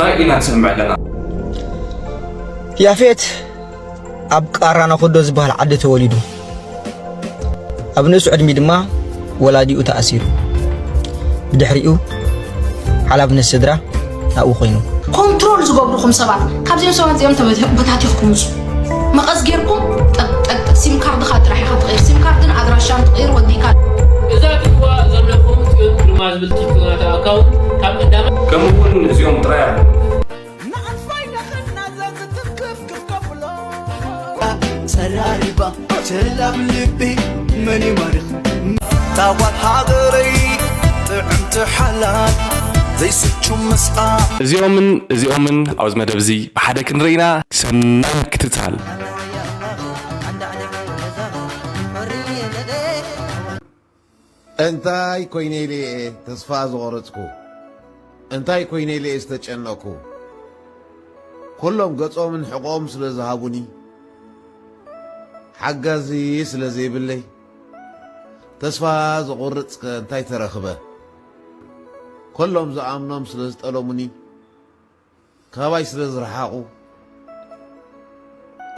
እንታይ ኢና ንሰምዕ ኣለና? ያፌት ኣብ ቃራና ኮዶ ዝበሃል ዓዲ ተወሊዱ። ኣብ ንእሱ ዕድሚ ድማ ወላዲኡ ተኣሲሩ። ብድሕሪኡ ሓላፍነት ስድራ ናብኡ ኮይኑ። ኮንትሮል ዝገብሩኹም ሰባት ካብዚኦም ሰባት እዚኦም ተበታቲኽኩም ውፁ። መቐስ ጌርኩም ጠቅጠቅ ሲም ካርድኻ ጥራሕ ኢኻ ትቕይር። ሲም ካርድን ኣድራሻን ትቕይር ወዲእካ። እዛ ትሪእዋ ዘለኹም ጽዮን ግርማ ዝብል ቲክቶክ ናታ ኣካውንት ካብ ቀዳማይ ከምኡ እውን እዚኦም ጥራይ ንኣንፋይ ነኽናዘ ዝትንክፍ ክከብሎ ጸራሪባ ቸላብ ልቢ መን ይማርኽ ታዋት ሃገረይ ጥዕምቲ ሓላል ዘይስቹ ምስኣ እዚኦምን እዚኦምን ኣብዚ መደብ እዚ ብሓደ ክንርኢና ሰናይ ምክትታል። እንታይ ኮይነ ኢለ እየ ተስፋ ዝቖረጽኩ? እንታይ ኮይነ ኢለ እየ ዝተጨነቕኩ? ኩሎም ገጾምን ሕቖኦም ስለ ዝሃቡኒ፣ ሓጋዚ ስለ ዘይብለይ፣ ተስፋ ዘቑርጽ ከ እንታይ ተረኽበ? ኩሎም ዝኣምኖም ስለ ዝጠለሙኒ፣ ካባይ ስለ ዝረሓቑ፣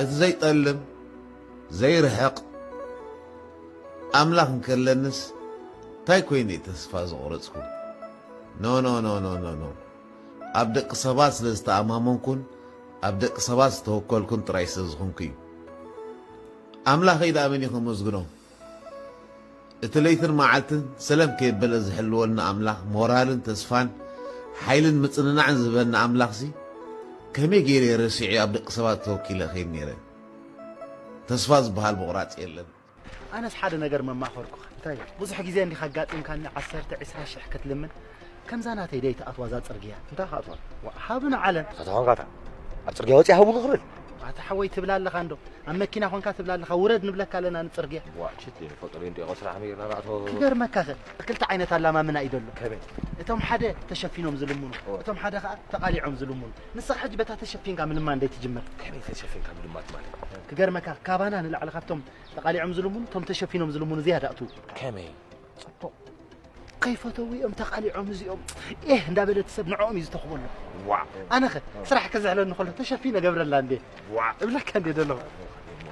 እቲ ዘይጠልም ዘይርሕቕ ኣምላኽ እንከለንስ፣ እንታይ ኮይነ እየ ተስፋ ዝቖረጽኩ? ኖ ኖ ኖ ኖ ኖ ኖ። ኣብ ደቂ ሰባት ስለ ዝተኣማመንኩን ኣብ ደቂ ሰባት ዝተወከልኩን ጥራይ ስለ ዝኾንኩ እዩ። ኣምላኸይ ደኣ መን እዩ ከመስግኖ? እቲ ለይትን መዓልትን ሰለም ከየበለ ዝሕልወልና ኣምላኽ፣ ሞራልን ተስፋን ሓይልን ምጽንናዕን ዝህበና ኣምላኽሲ፣ ከመይ ገይረ እየ ረሲዐ ኣብ ደቂ ሰባት ተወኪለ እኸይድ ነይረ? ተስፋ ዝበሃል ምቑራጽ የለን። ኣነስ ሓደ ነገር መማኸርኩኻ። እንታይ? ብዙሕ ግዜ እንዲኻ ኣጋጢምካኒ ዓሰርተ ዒስራ ሽሕ ክትልምን፣ ከምዛ ናተይ ደይ ትኣትዋ እዛ ጽርግያ። እንታይ ክኣትዋ? ዋ፣ ሃብና ዓለም። ተተኾንካታ ኣብ ጽርግያ ወጺኣ ሃቡኒ ክብል? ኣታ ሓወይ ትብላ ኣለኻ እንዶ። ኣብ መኪና ኾንካ ትብላ ኣለኻ፣ ውረድ ንብለካ ኣለና ንጽርግያ። ዋ፣ ሽት እየ፣ ፈጠሩ እንዲኦ፣ ስራሕ መይርና ናዕቶ። ክገርመካ ኸ፣ ክልተ ዓይነት ኣላማምና እዩ ዘሎ። ከመይ? እቶም ሓደ ተሸፊኖም ዝልምኑ፣ ኦ። እቶም ሓደ ኸኣ ተቓሊዖም ዝልምኑ። ንስኻ ሕጂ በታ ተሸፊንካ ምልማን ደይ ትጅምር? ከመይ ተሸፊንካ ምልማት ማለት? ክገርመካ፣ ካባና ንላዕሊ ካብቶም ተቓሊዖም ዝልምኑ፣ እቶም ተሸፊኖም ዝልምኑ ዝያዳ እትው። ከመይ? ጽቡቕ። ከይፈተው እዮም ተቓሊዖም እዚኦም። ኤህ እንዳበለ እቲ ሰብ ንዕኦም እዩ ዝተኽበሉ። ዋዕ። ኣነኸ ስራሕ ክዝሕለኒ ከሎ ተሸፊነ ገብረላ እንዴ? ዋዕ። እብለካ እንዴ ዘለኹ?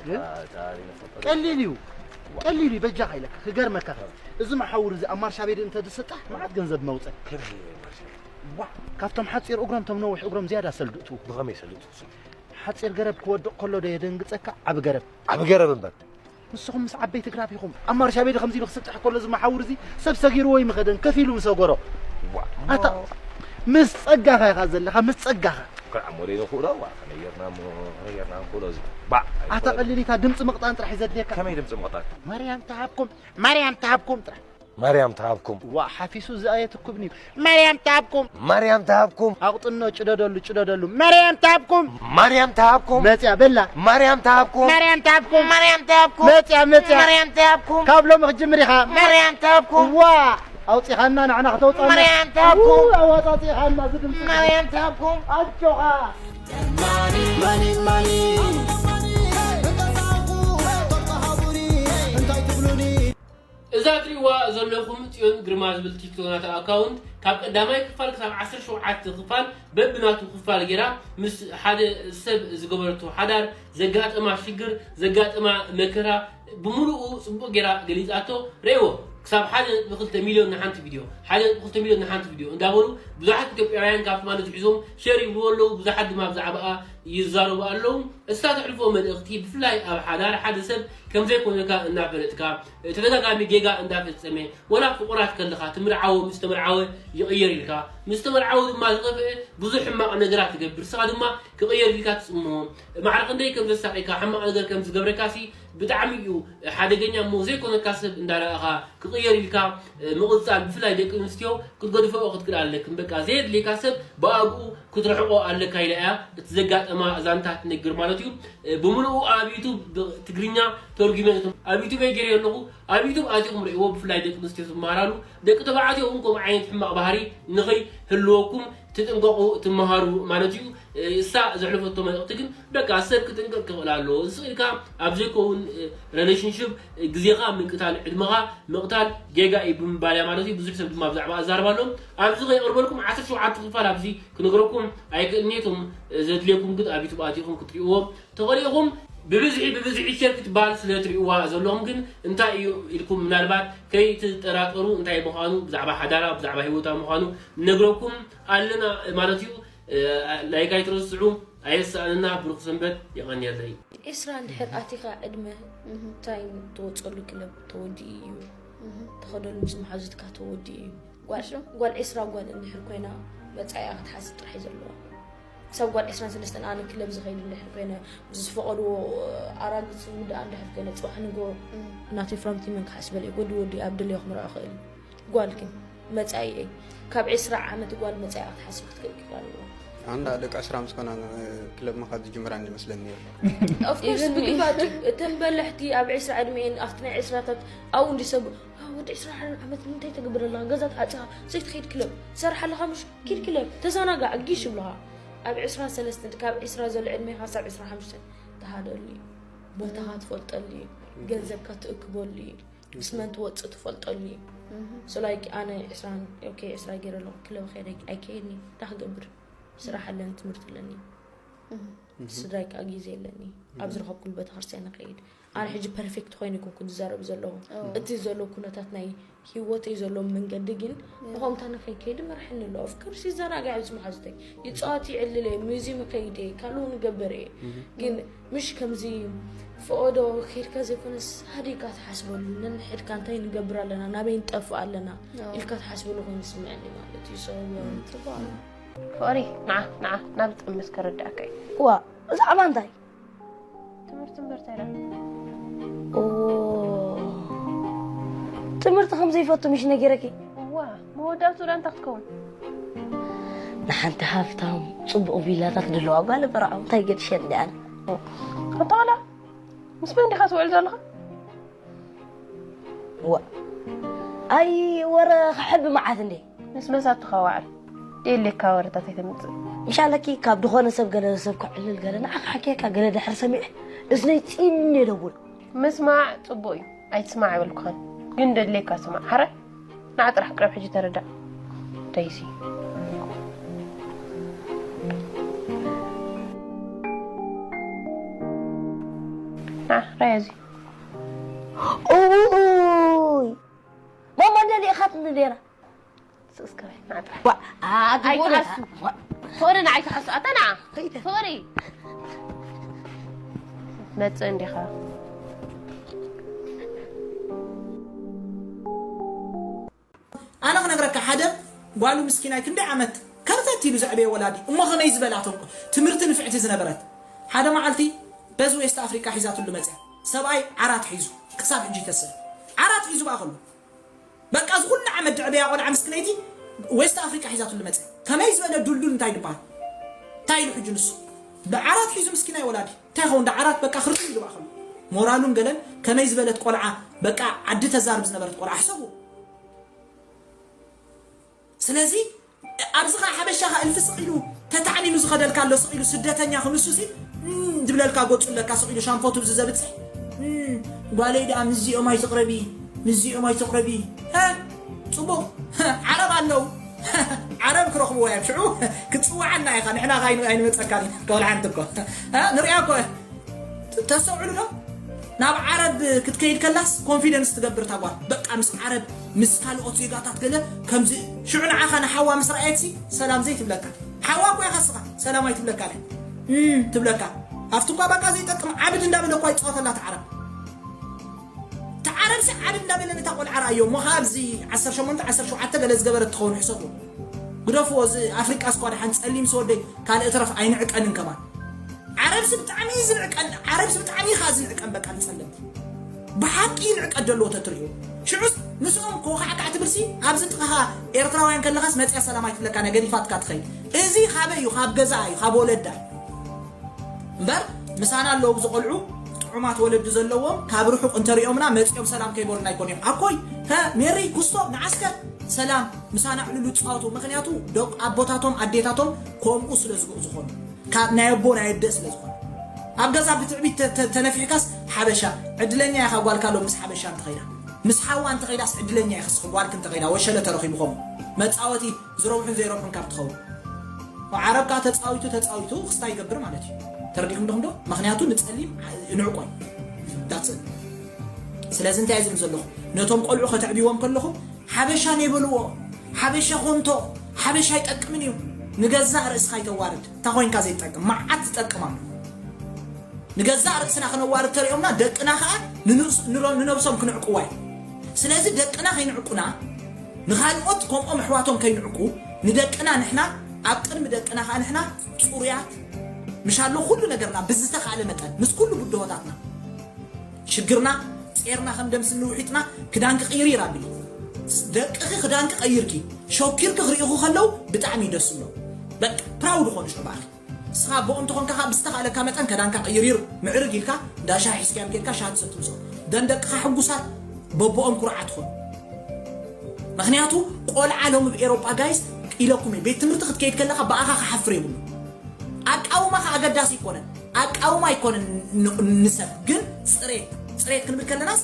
ግን ቀሊል እዩ። ቀሊል እዩ በጃኻ ኢለካ። ክገርመካ። እዚ መሓውር እዚ ኣብ ማርሻ ቤድ እንተ ዝስጣሕ መዓት ገንዘብ መውፀ። ከመይ ማርሻ ቤድ? ዋዕ። ካብቶም ሓፂር እግሮም ቶም ነዊሕ እግሮም ዝያዳ ሰልዱ እትው። ብኸመይ ሰልዱ እትው? ሓፂር ገረብ ክወድቕ ከሎ ዶ የደንግፀካ ዓቢ ገረብ? ዓቢ ገረብ እምበር። ንስኹም ምስ ዓበይቲ ግራፍ ኢኹም። ኣብ ማርሻ ቤድ ከምዚ ኢሉ ክስጥሕ ከሎ እዚ መሓውር እዚ ሰብ ሰጊርዎ ይምኸደን ከፊሉ ምሰጎሮ። ዋዕ። ኣታ ምስ ጸጋኻ ኢኻ ዘለኻ፣ ምስ ጸጋኻ። ከዓሞ ደይ ንኽእሎ፣ ዋ፣ ከመይ ጌርና እሞ፣ ከመይ ጌርና ንኽእሎ እዚ? ባዕ፣ ኣታ ኣይኮነን። ቀሊሊታ ድምጺ ምቕጣን ጥራሕ እዩ ዘድልየካ። ከመይ ድምጺ ምቕጣን? ማርያም ተሃብኩም፣ ማርያም ተሃብኩም ጥራሕ። ማርያም ተሃብኩም። ዋ፣ ሓፊሱ ዝኣየ ትኩብኒ እዩ። ማርያም ተሃብኩም። ማርያም ተሃብኩም። ኣቑጥኖ ጭደደሉ፣ ጭደደሉ። ማርያም ተሃብኩም። ማርያም ተሃብኩም። መጽያ በላ። ማርያም ተሃብኩም። ማርያም ተሃብኩም። ማርያም ተሃብኩም። መጽያ፣ መጽያ። ማርያም ተሃብኩም። ካብ ሎሚ ክትጅምር ኢኻ። ማርያም ተሃብኩም። ዋ፣ ኣውጺኻና ንዓና ከተውጻና። ማርያም ተሃብኩም። ው፣ ኣዋጻጺኻና ዝድምጽ። ማርያም ተሃብኩም። ኣጆኻ። ማኒ ማኒ እንታይ ትብሉኒ? እዛ ትሪእዋ ዘለኹም ጽዮን ግርማ ዝብል ቲክቶክ ናታ ኣካውንት ካብ ቀዳማይ ክፋል ክሳብ ዓሰርተ ሸውዓተ ክፋል በብናቱ ክፋል ጌራ ምስ ሓደ ሰብ ዝገበረቶ ሓዳር ዘጋጠማ ሽግር ዘጋጠማ መከራ ብምሉኡ ጽቡቕ ጌራ ገሊጻቶ። ረእይዎ ክሳብ ሓደ ነጥቢ ክልተ ሚልዮን ንሓንቲ ቪድዮ ሓደ ነጥቢ ክልተ ሚልዮን ንሓንቲ ቪድዮ እንዳበሉ ብዙሓት ኢትዮጵያውያን ካብቲ ማለት ሒዞም ሸር ይብልዎ ኣለዉ። ብዙሓት ድማ ብዛዕባኣ ይዛረቡ ኣለዉ። እሳ ተሕልፎ መልእኽቲ ብፍላይ ኣብ ሓዳር ሓደ ሰብ ከም ዘይኮነካ እናፈለጥካ ተደጋጋሚ ጌጋ እንዳፈጸመ ወላ ፍቑራት ከለኻ ትምርዓዎ ምስ ተመርዓወ ይቕየር ኢልካ ምስ ተመርዓወ ድማ ዝኸፍአ ብዙሕ ሕማቕ ነገራት ትገብር ንስኻ ድማ ክቕየር ኢልካ ትጽምሞ ማዕረ ክንደይ ከም ዘሳቒካ ሕማቕ ነገር ከም ዝገብረካሲ ብጣዕሚ እዩ ሓደገኛ እሞ ዘይኮነካ ሰብ እንዳረኣኻ ክቕየር ኢልካ ምቕጻል ብፍላይ ደቂ ኣንስትዮ ክትገድፈኦ ክትክእል ኣለክን በቃ ዘየድልየካ ሰብ ብኣግኡ ክትርሕቆ ኣለካ ኢላ እያ እቲ ዘጋጠማ ዛንታ ትነግር ማለት እዩ ብምሉኡ ኣብ ዩቱብ ትግርኛ ተርጉመ ኣብ ዩቱብ ገይረ ኣለኹ ኣብ ዩቱብ ኣቲኹም ርእይዎ ብፍላይ ደቂ ኣንስትዮ ትመሃራሉ ደቂ ተባዕትዮ እውን ከምኡ ዓይነት ሕማቕ ባህሪ ንኸይህልወኩም ትጥንቀቑ ትመሃሩ ማለት እዩ። እሳ ዘሕለፈቶ መልእኽቲ ግን በቃ ሰብ ክጥንቀቕ ክኽእል ኣለዎ። ንስኺ ኢልካ ኣብ ዘይከውን ሪሌሽንሽፕ ግዜኻ ምቅታል፣ ዕድመኻ ምቕታል ጌጋ እዩ ብምባል እያ ማለት እዩ። ብዙሕ ሰብ ድማ ብዛዕባ ኣዛርባ ኣሎ። ኣብዚ ከየቕርበልኩም ዓሰርተ ሸውዓተ ክፋል ኣብዚ ክነግረኩም ኣይክእልን እየ። እቶም ዘድልየኩም ግን ኣብ ዩቱብ ኣቲኹም ክትሪእዎ ተኸሊእኹም። ብብዝሒ ብብዝሒ ሸር ክትበሃል ስለ ትሪእዋ ዘለኹም ግን እንታይ እዩ ኢልኩም ምናልባት ከይትጠራጠሩ እንታይ ምዃኑ ብዛዕባ ሓዳራ ብዛዕባ ህይወታ ምዃኑ ነግረኩም ኣለና ማለት እዩ። ላይክ ኣይትረስዑ። ኣየሳእንና። ብሩኽ ሰንበት። የቐንየለይ። ዒስራ እንድሕር ኣቲኻ ዕድመ እንታይ ትወፀሉ ክለብ ተወዲኡ እዩ። ተኸደሉ ምስ መሓዙትካ ተወዲኡ እዩ። ጓል ዒስራ ጓል እንድሕር ኮይና መፃኢኣ ክትሓስብ ጥራሕ እዩ ዘለዋ። ክሳብ ጓል ዒስራን ሰለስተን ኣነ ክለብ ዝኸይድ እንድሕር ኮይነ ዝፈቐድዎ ኣራግፅ ውድኣ እንድሕር ኮይነ ፅባሕ ንጎ ናተይ ፍራምቲ መን ክሓስበል እዩ። ወዲ ወዲ ኣብ ደለዮ ክምርዖ ክእል እዩ። ጓል ግን መፃኢ እየ ካብ ዒስራ ዓመት ጓል መፃኢ ክትሓስብ ክትክእል ክኽእል ኣለዎ። ኣንዳ ደቂ ዕስራ ምስ ኮና ክለብ ምኻድ ዝጅምራ እንዲ መስለኒ ነይሩ። Of course ብግባቱ እተን በለሕቲ ኣብ ዕስራ ዕድሜን ኣብቲ ናይ ዕስራታት ኣብኡ እንዲ ሰብ "ዋ፣ ወዲ ዕስራ ዓመት ንምንታይ ተግብር ኣለኻ ገዛ ትሓፅኻ ዘይትኸይድ ክለብ ትሰርሕ ኣለኻ ምሽ ኪድ ክለብ ተዘናጋዕ ጊሽ ይብልኻ ኣብ ዕስራ ሰለስተ ካብ ዕስራ ዘሎ ዕድሜኻ ሳብ ዕስራ ሓሙሽተ ትሃደሉ እዩ ቦታኻ ትፈልጠሉ እዩ ገንዘብካ ትእክበሉ እዩ ምስ መን ትወፅእ ትፈልጠሉ እዩ so like ኣነ ዕስራን okay ዕስራ ገይረ ኣለኹ ክለብ ከይደ ኣይከየድኒ እንታይ ክገብር ስራሕ ኣለኒ ትምህርቲ ኣለኒ ስድራይ ከዓ ግዜ ኣለኒ ኣብ ዝረኸብኩሉ ቤተክርስትያን ንኸይድ ኣነ ሕጂ perfect ኮይነ ይኮንኩ ዝዛረብ ዘለኹ እቲ ዘሎ ኩነታት ናይ ሂወተይ ዘሎ መንገዲ ግን ብኸምታ ንኸይከይድ መርሐኒ ኣሎ of course ይዘናጋዕ ምስ መሓዙተይ ይፃወት ይዕልል እየ ሙዚየም ይኸይድ እየ ካልኡ ንገበር እየ ግን ምሽ ከምዚ ፈቐዶ ከይድካ ዘይኮነስ ሃዲእካ ትሓስበሉ ነንሕድካ እንታይ ንገብር ኣለና ናበይ ንጠፍእ ኣለና ኢልካ ትሓስበሉ ኮይኑ ይስምዐኒ ማለት እዩ so ፍቕሪ ንዓ ንዓ ናብ ዝጠምስ ከረድኣካ እዩ ዋ ብዛዕባ እንታይ ትምህርቲ እምበር እንታይ ደኣ ኦ፣ ትምህርቲ ከም ዘይፈቱ ምሽ ነጊረኪ እዋ መወዳእቱ ደኣ እንታይ ክትከውን ንሓንቲ ሃፍታም ፅቡቕ ቪላታት ዘለዋ ጓል በርዖ እንታይ ገድሸን ደኣን ኣንታ ዋላ ምስ መን ዲኻ ትውዕል ዘለኻ ዋ ኣይ ወረ ክሕቢ መዓት እንዴ ምስ መሳቱኻ ዋዕል ደየሌካ ወረታት ኣይተምፅእ ምሻለኪ ካብ ድኾነ ሰብ ገለ ሰብ ክዕልል ገለ ንዓኻ ሓኪየካ ገለ ድሕር ሰሚዐ እስነይ ፂን የደውል ምስማዕ ፅቡቅ እዩ ኣይትስማዕ ኣይበልኩኻን ግን ደድልየካ ስማዕ ሓረ ንዓ ጥራሕ ቅረብ ሕጂ ተረዳእ ደይሲ ራያ እዚ ኡይ ማማ እንደሊእኻትኒ ነይራ ስቅስከ በይ ንዓ ጥራሕ ዋ ኣቲ ኣይትሓሱ ፍቕሪ ንዓ ኣይትሓሱ ኣታ ንዓ ፍቕሪ መፅእ እንዲኻ ኣነ ክነግረካ ሓደ ጓሉ ምስኪናይ ክንደይ ዓመት ከርተት ኢሉ ዘዕበየ ወላዲ እሞ ከመይ ዝበላቶም ትምህርቲ ንፍዕቲ ዝነበረት ሓደ መዓልቲ በዚ ዌስት ኣፍሪቃ ሒዛትሉ መፅያ ሰብኣይ ዓራት ሒዙ ክሳብ ሕጂ ይተስር ዓራት ሒዙ በኣ ከሎ በቃ እዚ ኩሉ ዓመት ድዕበያ ቆልዓ ምስክነይቲ ዌስት ኣፍሪቃ ሒዛትሉ መፀ ከመይ ዝበለ ዱልዱል እንታይ ድበሃል እንታይ ኢሉ ሕጂ ንሱ ብዓራት ሒዙ ምስኪናይ ወላዲ እንታይ ኸውን ዓራት በቃ ክርዱ ይግባእ ከሎ ሞራሉን ገለን ከመይ ዝበለት ቆልዓ በቃ ዓዲ ተዛርብ ዝነበረት ቆልዓ ሕሰቡ ስለዚ ኣብዚ ኸዓ ሓበሻ ኸዓ እልፊ ስቕ ኢሉ ተታዕኒኑ ዝኸደልካ ኣሎ ስቕ ኢሉ ስደተኛ ክንሱ ሲ ድብለልካ ጎፁ ኣለካ ስቕ ኢሉ ሻንፎ ትብዚ ዘብፅሕ ጓለይ ደኣ ምስዚኦም ኣይትቕረቢ ምስዚኦም ኣይትቕረቢ ሀ ፅቡቕ ዓረብ ኣለዉ ዓረብ ክረኽብዎ እዮም ሽዑ ክትፅዋዓና ኢኻ ንሕና ኣይንመፀካን ከበልሓንቲ እኮ ንሪኣ እኮ ተስተውዕሉ ዶ ናብ ዓረብ ክትከይድ ከላስ ኮንፊደንስ ትገብር ታጓል በቃ ምስ ዓረብ ምስ ካልኦት ዜጋታት ገለ ከምዚ ሽዑ ንዓኻ ንሓዋ ምስ ረኣየትሲ ሰላም ዘይትብለካ ሓዋ እኮ ኢኻ ስኻ ሰላም ኣይትብለካ ለ ትብለካ ኣብቲ እኳ በቃ ዘይጠቅም ዓብድ እንዳበለ እኳ ይፃወተላ ተዓረብ ተዓረብሲ ዓብድ እንዳበለ ነታ ቆልዓ ረኣዮ እሞ ካብ እዚ ዓሰርተ ሸሞንተ ዓሰርተ ሸውዓተ ገለ ዝገበረት ትኸውን ሕሰቡ ግደፍዎ እዚ ኣፍሪቃ ስኳ ደሓን ጸሊም ስወደይ ካልእ ትረፍ ኣይንዕቀንን ከማን ዓረብሲ ብጣዕሚ እዩ ዝንዕቀን ዓረብሲ ብጣዕሚ ኢኻ ዝንዕቀን በቃ ንጸለምቲ ብሓቂ ይንዕቀ ደሎ ተትርእዩ ሽዑስ ምስኦም ኮኻዕካዕ ትብልሲ ኣብዚ ጥቓኻ ኤርትራውያን ከለኻስ መፅያ ሰላም ኣይትብለካ ናይ ገዲፋትካ ትኸይድ እዚ ካበይ እዩ ካብ ገዛኣ እዩ ካብ ወለዳ እዩ እምበር ምሳና ኣለዉ ብዝቆልዑ ጥዑማት ወለዲ ዘለዎም ካብ ርሑቕ እንተሪኦምና መፂኦም ሰላም ከይበሉና ኣይኮን እዮም ኣኮይ ተ ሜሪ ኩስቶ ንዓስከ ሰላም ምሳና ዕልሉ ጻወቱ። ምክንያቱ ደቂ ኣቦታቶም ኣዴታቶም ከምኡ ስለ ዝብኡ ዝኾኑ፣ ካብ ናይ ኣቦ ናይ ኣደ ስለ ዝኾኑ፣ ኣብ ገዛ ብትዕቢት ተ- ተ- ተነፊሕካስ ሓበሻ ዕድለኛ ኢኻ። ጓልካ ሎ ምስ ሓበሻ እንተኸይዳ፣ ምስ ሓዋ እንተኸይዳስ ዕድለኛ ኢኻ። ስኽ ጓልክ እንተኸይዳ ወሸለ ተረኺቡ ኸምኡ መጻወቲ ዝረብሑን ዘይረብሑን ካብ ትኸውን፣ ዓረብ ከኣ ተጻዊቱ ተጻዊቱ ክስታ ይገብር ማለት እዩ። ተረዲኹም ዶ ምኽንያቱ ንጸሊም ንዕቆይ ዳትስ ስለዚ እንታይ ዝብል ዘለኹ፣ ነቶም ቆልዑ ከተዕብይዎም ከለኹም ሓበሻ ነይበልዎ። ሓበሻ ኮንቶ፣ ሓበሻ ኣይጠቅምን እዩ። ንገዛእ ርእስኻ ይተዋርድ። እንታ ኮይንካ ዘይትጠቅም መዓት ዝጠቅም ኣሎ። ንገዛእ ርእስና ክነዋርድ ተሪኦምና ደቅና ከዓ ንንብስ- ንሮ- ንነብሶም ክንዕቅዋ እዩ። ስለዚ ደቅና ከይንዕቁና፣ ንኻልኦት ከምኦም ኣሕዋቶም ከይንዕቁ፣ ንደቅና ንሕና ኣብ ቅድሚ ደቅና ከዓ ንሕና ፅሩያት ምሻሎ ኩሉ ነገርና ብዝተኻእለ መጠን ምስ ኩሉ ብድሆታትና ሽግርና ጼርና ከም ደምስኒ ውሒጥና ክዳንኪ ቅይሪ ይራብኒ። ደቅኺ ክዳንኪ ቀይርኪ ሸኪርኪ ክርእኹ ከለዉ ብጣዕሚ ደስ ብሎ። በቃ ፕራውድ ኾኑ ሽዑ ባእኺ። ንስኻ ኣቦኦም ተኾንካ ኸዓ ብዝተኻእለካ መጠን ከዳንካ ቅይሪር ምዕርግ ኢልካ እንዳ ሻሂ ሒዝካዮም ከድካ ሻሂ ትሰቲ ምስኦም። ደን ደቅኻ ሕጉሳት በቦኦም ኩርዓት ኾኑ። ምኽንያቱ ቆልዓ ሎሚ ብኤሮጳ ጋይስ ኢለኩም እየ። ቤት ትምህርቲ ክትከይድ ከለኻ ብኣኻ ክሓፍር የብሉ። ኣቃውማኻ ኣገዳሲ ኣይኮነን። ኣቃውማ ኣይኮነን ን- ንሰብ ግን ፅሬት ፅሬት ክንብል ከለናስ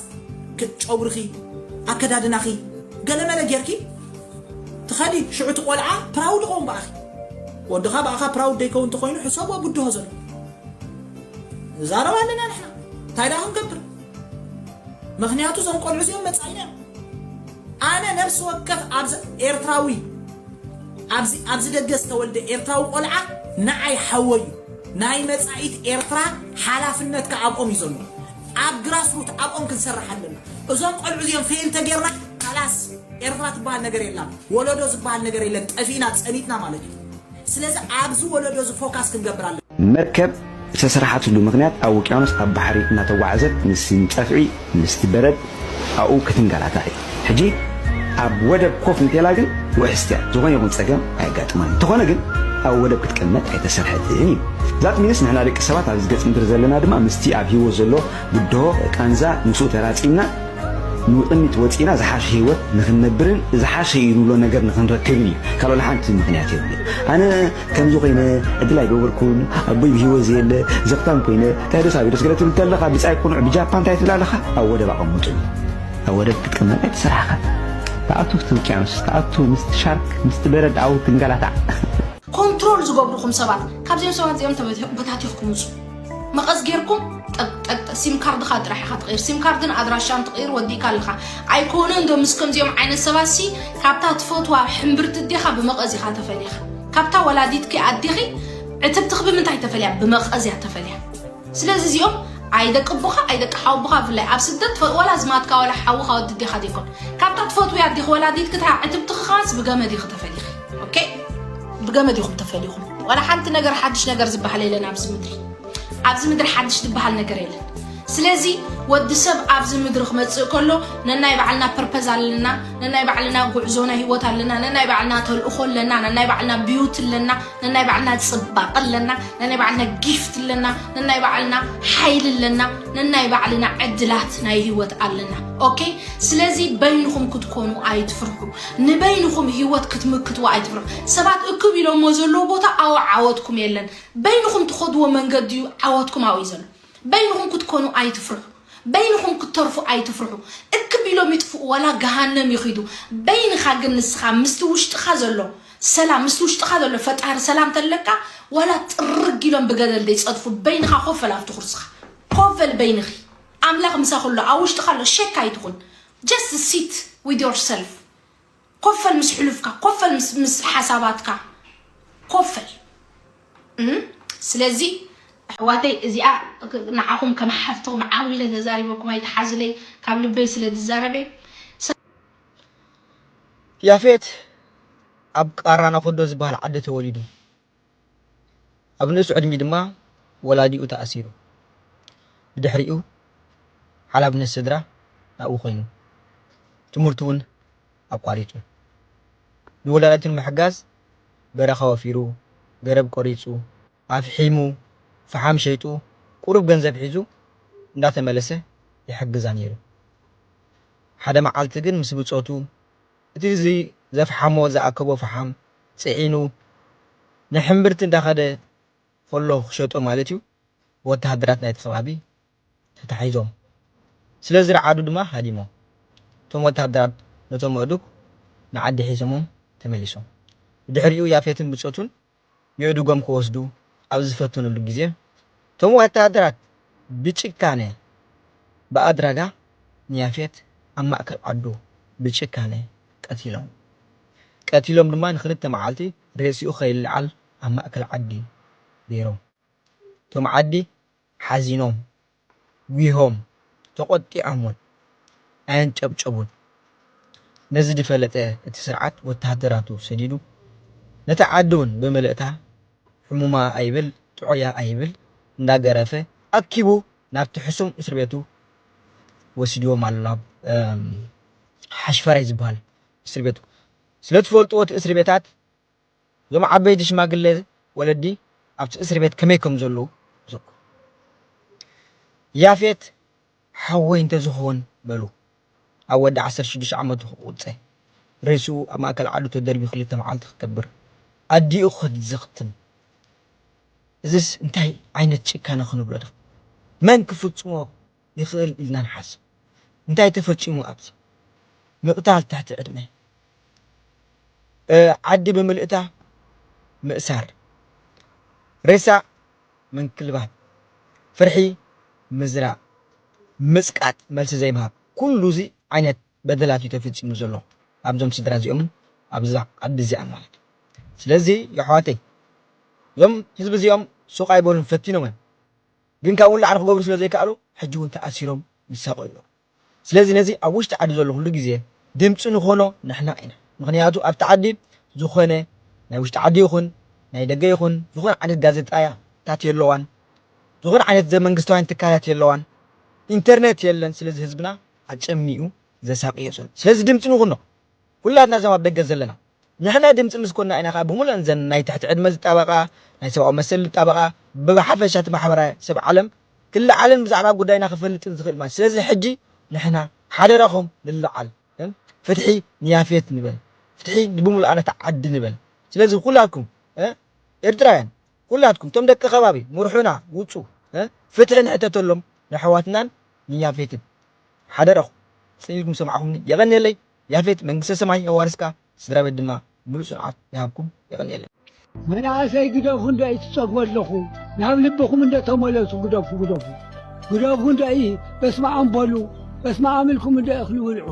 ክ- ጨጉርኺ ኣከዳድናኺ ገለመለ ጌርኪ ትኸዲ ሽዑ እቲ ቆልዓ ፕራውድ ኸውን ብኣኺ ወድኻ ብኣኻ ፕራውድ ደይከውን እንተኮይኑ ሕሰቦ ብድሆ ዘሎ ንዛረብ ኣለና ንሕና እንታይ ደኣ ክንገብር ምኽንያቱ እዞም ቆልዑ እዚኦም መጻኢና እዮም ኣነ ነፍሲ ወከፍ ኣብዚ ኤርትራዊ ኣብዚ ኣብዚ ደገ ዝተወልደ ኤርትራዊ ቆልዓ ንዓይ ሓወዩ ናይ መጻኢት ኤርትራ ሓላፍነትካ ኣብኦም እዩ ዘሎ ኣብ ግራስሩት ኣብኦም ክንሰርሕ ኣለና እዞም ቆልዑ እዚኦም ፌል ተጌርና ካላስ ኤርትራ ትበሃል ነገር የላን ወለዶ ዝበሃል ነገር የለን ጠፊእና ጸኒትና ማለት እዩ ስለዚ ኣብዚ ወለዶ እዚ ፎካስ ክንገብር ኣለና መርከብ ዝተሰርሓትሉ ምኽንያት ኣብ ውቅያኖስ ኣብ ባሕሪ እናተጓዓዘት ምስ ጸፍዒ ምስቲ በረድ ኣብኡ ክትንገላታዕ እያ። ሕጂ ኣብ ወደብ ኮፍ እንተላ ግን ውሕስቲ እያ። ዝኾነ ይኹን ጸገም ኣየጋጥማን። እንተኾነ ግን ኣብ ወደብ ክትቅመጥ ኣይተሰርሐትን እዩ። That means ንሕና ደቂ ሰባት ኣብዚ ገጽ ምድሪ ዘለና ድማ ምስቲ ኣብ ህይወት ዘሎ ብድሆ፣ ቃንዛ ምስኡ ተራጺምና ንቕድሚት ወጺእና ዝሓሸ ህይወት ንኽንነብርን ዝሓሸ እዩ ንብሎ ነገር ንኽንረክብን እዩ። ካልእ ወላ ሓንቲ ምኽንያት የብሉን። ኣነ ከምዚ ኮይነ ዕድል ኣይገበርኩን ኣቦይ ብሂወት ዘየለ ዘኽታም ኮይነ እንታይ ዶ ሳቢዶስ ገለ ትብል ተለኻ ብጻይ ቁኑዕ ብጃፓ እንታይ ትብል ኣለኻ ኣብ ወደብ ኣቐምጡኒ ኣብ ወደብ ክትቅመጥ ኣይተሰርሓኻን ትኣቱ ምስቲ ውቅያኖስ ትኣቱ ምስቲ ሻርክ ምስቲ በረድ ኣብኡ ትንገላታዕ ኮንትሮል ዝገብሩኹም ሰባት ካብዚኦም ሰባት እዚኦም ተበታቲኽኩም ውፁ መቐስ ጌርኩም ጠቅጠቅ ሲም ካርድኻ ጥራሕ ኢኻ ትቕይር ሲም ካርድን ኣድራሻን ትቕይር ወዲእካ ኣለኻ ኣይኮነን ዶ ምስ ከምዚኦም ዓይነት ሰባት ሲ ካብታ ትፈትዋ ሕምብርቲ ኣዴኻ ብመቐዝ ኢኻ ተፈሊኻ ካብታ ወላዲትኪ ኣዴኺ ዕትብትኺ ብምንታይ ተፈልያ ብመቐዝ እያ ተፈልያ ስለዚ እዚኦም ኣይ ደቂ ኣቦኻ ኣይ ደቂ ሓወቦኻ ብፍላይ ኣብ ስደት ትፈ- ዋላ ዝማትካ ዋላ ሓውኻ ወዲ ኣዴኻ ዘይኮን ካብታ ትፈትውያ ኣዴኺ ወላዲትኪ እታ ዕትብትኺ ኸዓስ ብገመድ ኢኺ ተፈሊኺ ኦኬ ብገመድ ኢኹም ተፈሊኹም ዋላ ሓንቲ ነገር ሓድሽ ነገር ዝበሃል የለን ኣብዚ ምድሪ ኣብዚ ምድሪ ሓድሽ ዝበሃል ነገር የለን ስለዚ ወዲ ሰብ ኣብዚ ምድሪ ክመፅእ ከሎ ነናይ ባዕልና ፐርፐዝ ኣለና ነናይ ባዕልና ጉዕዞ ናይ ህይወት ኣለና ነናይ ባዕልና ተልእኾ ኣለና ነናይ ባዕልና ብዩት ኣለና ነናይ ባዕልና ፅባቐ ኣለና ነናይ ባዕልና ጊፍት ኣለና ነናይ ባዕልና ሓይሊ ኣለና ነናይ ባዕልና ዕድላት ናይ ህይወት ኣለና ኦኬ ስለዚ በይንኹም ክትኮኑ ኣይትፍርሑ ንበይንኹም ህይወት ክትምክትዋ ኣይትፍርሑ ሰባት እክብ ኢሎሞ ዘለዉ ቦታ ኣዎ ዓወትኩም የለን በይንኹም ትኸድዎ መንገዲ እዩ ዓወትኩም ኣብኡ እዩ ዘሎ በይንኹም ክትኮኑ ኣይትፍርሑ በይንኹም ክትተርፉ ኣይትፍርሑ እክብ ኢሎም ይጥፍኡ ዋላ ገሃነም ይኺዱ በይንኻ ግን ንስኻ ምስቲ ውሽጥኻ ዘሎ ሰላም ምስቲ ውሽጥኻ ዘሎ ፈጣሪ ሰላም ተለካ ዋላ ጥርግ ኢሎም ብገደል ደይፀድፉ በይንኻ ኮፍ በል ኣብቲ ኩርስኻ ኮፍ በል በይንኺ ኣምላኽ ምሳኺ ኣሎ ኣብ ውሽጥኻ ኣሎ ሸክ ኣይትኹን just sit with yourself ኮፈል ምስ ሕሉፍካ ኮፈል ምስ ምስ ሓሳባትካ ኮፈል እም ስለዚ ኣሕዋተይ እዚኣ ንዓኹም ከም ሓፍትኹም ዓው ኢለ ተዛሪበኩም ኣይትሓዙለይ ካብ ልበይ ስለ ዝዛረበ ያፌት ኣብ ቃራናኾዶ ዝበሃል ዓዲ ተወሊዱ። ኣብ ንእስ ዕድሚኡ ድማ ወላዲኡ ተኣሲሩ። ብድሕሪኡ ሓላፍነት ስድራ ናብኡ ኮይኑ። ትምህርቱ እውን ኣቋሪጹ። ንወላዲቱ ንምሕጋዝ በረኻ ወፊሩ፣ ገረብ ቆሪጹ፣ ኣፍሒሙ፣ ፈሓም ሸይጡ ቁሩብ ገንዘብ ሒዙ እንዳተመለሰ ይሕግዛ ነይሩ። ሓደ መዓልቲ ግን ምስ ብጾቱ እቲ እዚ ዘፍሓሞ ዝኣከቦ ፈሓም ጽዒኑ ንሕምብርቲ እንዳኸደ ከሎ ክሸጦ ማለት እዩ። ወተሃደራት ናይቲ ከባቢ ተታሒዞም ስለ ዝረዓዱ ድማ ሃዲሞም። እቶም ወተሃደራት ነቶም ኣእዱግ ንዓዲ ሒዞሞም ተመሊሶም። ብድሕሪኡ ያፌትን ብጾቱን የእዱጎም ክወስዱ ኣብ ዝፈተኑሉ ግዜ፣ እቶም ወተሃደራት ብጭካነ ብኣድራጋ ንያፌት ኣብ ማእከል ዓዱ ብጭካነ ቀቲሎም። ቀቲሎም ድማ ንክልተ መዓልቲ ሬስኡ ከይለዓል ኣብ ማእከል ዓዲ ገይሮም። እቶም ዓዲ ሓዚኖም፣ ጒሆም፣ ተቖጢዖም እውን ኣየንጨብጨቡን። ነዚ ዝፈለጠ እቲ ስርዓት ወተሃደራቱ ሰዲዱ ነታ ዓዲ እውን ብምልእታ ሕሙማ ኣይብል ጥዑያ ኣይብል እንዳገረፈ ኣኪቡ ናብቲ ሕሱም እስር ቤቱ ወሲድዎም ኣሎ። ናብ ሓሽፈራይ ዝበሃል እስር ቤቱ ስለ ትፈልጥዎ እቲ እስር ቤታት እዞም ዓበይቲ ሽማግለ ወለዲ ኣብቲ እስር ቤት ከመይ ከም ዘለዉ ዘኩ ያፌት ሓወይ እንተዝኸውን በሉ ኣብ ወዲ ዓሰርተ ሽዱሽተ ዓመቱ ክቁፀ ሬስኡ ኣብ ማእከል ዓዱ ተደርቢ ክልተ መዓልቲ ክከብር ኣዲኡ ክትዘኽትም እዝስ እንታይ ዓይነት ጭካነ ክንብሎ ዶ መን ክፍፅሞ ይኽእል ኢልና ንሓስብ እንታይ ተፈፂሙ ኣብዚ ምቕታል ትሕቲ ዕድመ ዓዲ ብምልእታ ምእሳር ሬሳ ምንክልባት ፍርሒ ምዝራእ ምፅቃጥ መልሲ ዘይምሃብ ኩሉ እዚ ዓይነት በደላት እዩ ተፈፂሙ ዘሎ ኣብዞም ስድራ እዚኦም ኣብዛ ዓዲ እዚኣ ማለት እዩ ስለዚ የሕዋተይ እዞም ህዝቢ እዚኦም ሱቕ ኣይበሉን ፈቲኖም እዮም ግን ካብኡ ንላዕሊ ክገብሩ ስለ ዘይከኣሉ ሕጂ እውን ተኣሲሮም ይሳቐዩ ኣለዉ ስለዚ ነዚ ኣብ ውሽጢ ዓዲ ዘሎ ኩሉ ግዜ ድምፂ ንኾኖ ንሕና ኢና ምክንያቱ ኣብቲ ዓዲ ዝኾነ ናይ ውሽጢ ዓዲ ይኹን ናይ ደገ ይኹን ዝኾነ ዓይነት ጋዜጣታት የለዋን ዝኾነ ዓይነት ዘመንግስታውያን ትካላት የለዋን ኢንተርኔት የለን ስለዚ ህዝብና ኣጨሚኡ ዘሳቅዮ ዘሎ ስለዚ ድምፂ ንኹኖ ኩላትና እዞም ኣብ ደገ ዘለና ንሕና ድምፂ ምስ ኮና ኢና ከዓ ብምሉእን ዘን ናይ ትሕቲ ዕድመ ዝጣበቃ ናይ ሰብኣዊ መሰል ዝጣበቃ ብሓፈሻ እቲ ማሕበራዊ ሰብ ዓለም ክለዓልን ብዛዕባ ጉዳይና ክፈልጥን ዝኽእል ማለት ስለዚ ሕጂ ንሕና ሓደራኹም ንለዓል ፍትሒ ንያፌት ንበል ፍትሒ ንብምሉኣነት ዓዲ ንበል ስለዚ ኩላትኩም ኤርትራውያን ኩላትኩም እቶም ደቂ ከባቢ ምርሑና ውፁ ፍትሒ ንሕተተሎም ንኣሕዋትናን ንያፌትን ሓደራኹም ጽን ኢልኩም ዝሰማዕኹምኒ የቐንየለይ ያፌት መንግስተ ሰማይ የዋርስካ ስድራ ቤት ድማ ሙሉእ ጽንዓት ይሃብኩም የቐንየለይ መናእሰይ ግደፉ እንዶ ትጸግቡ ኣለኹ ናብ ልብኹም እንዶ ተመለሱ ግደፉ ግደፉ ግደፉ እንዶ በስመኣም በሉ በስመኣም ኢልኩም እንዶ እኽሊ ብልዑ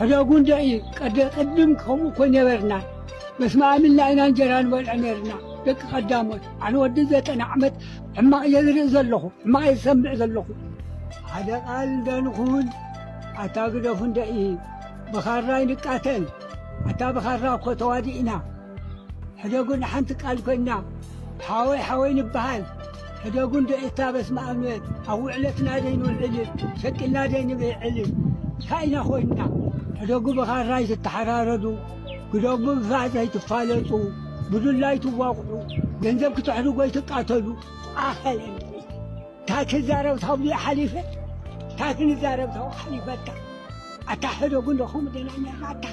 ሕደጉ እንዶ ቀደ ቅድም ከምኡ እኮ ነበርና በስመኣም ኢልና ኢና እንጀራ ንበልዖ ነርና ደቂ ቀዳሞት ኣነ ወዲ ዘጠና ዓመት ሕማቕ እየ ዝርኢ ዘለኹ ሕማቕ እየ ዝሰምዕ ዘለኹ ሓደ ቃል እንዶ ንኹን ኣታ ግደፉ እንዶ ብኻራ ይንቃተል ኣታ ብኻራ እኮ ተዋዲእና ሕደጉ ንሓንቲ ቃል ኮይና ሓወይ ሓወይ ንበሃል ሕደጉ እንዶ እታ በስመኣም ኣብ ውዕለትና ደይንውዕል ሸቂልና ደይንብዕል እንታይ ኢና ኮይንና ሕደጉ ብኻራ ይትተሓራረዱ ግደጉ ብፋዛ ይትፋለጡ ብዱላ ይትዋቕዑ ገንዘብ ክተሕድጎ ይትቃተሉ ኣኸለ እንታይ ክዛረብ ታብዚኡ ሓሊፈ እንታይ ክንዛረብ ታብኡ ሓሊፈካ ኣታ ሕደጉ እንዶ ከምኡ ደና ኢና ኣታ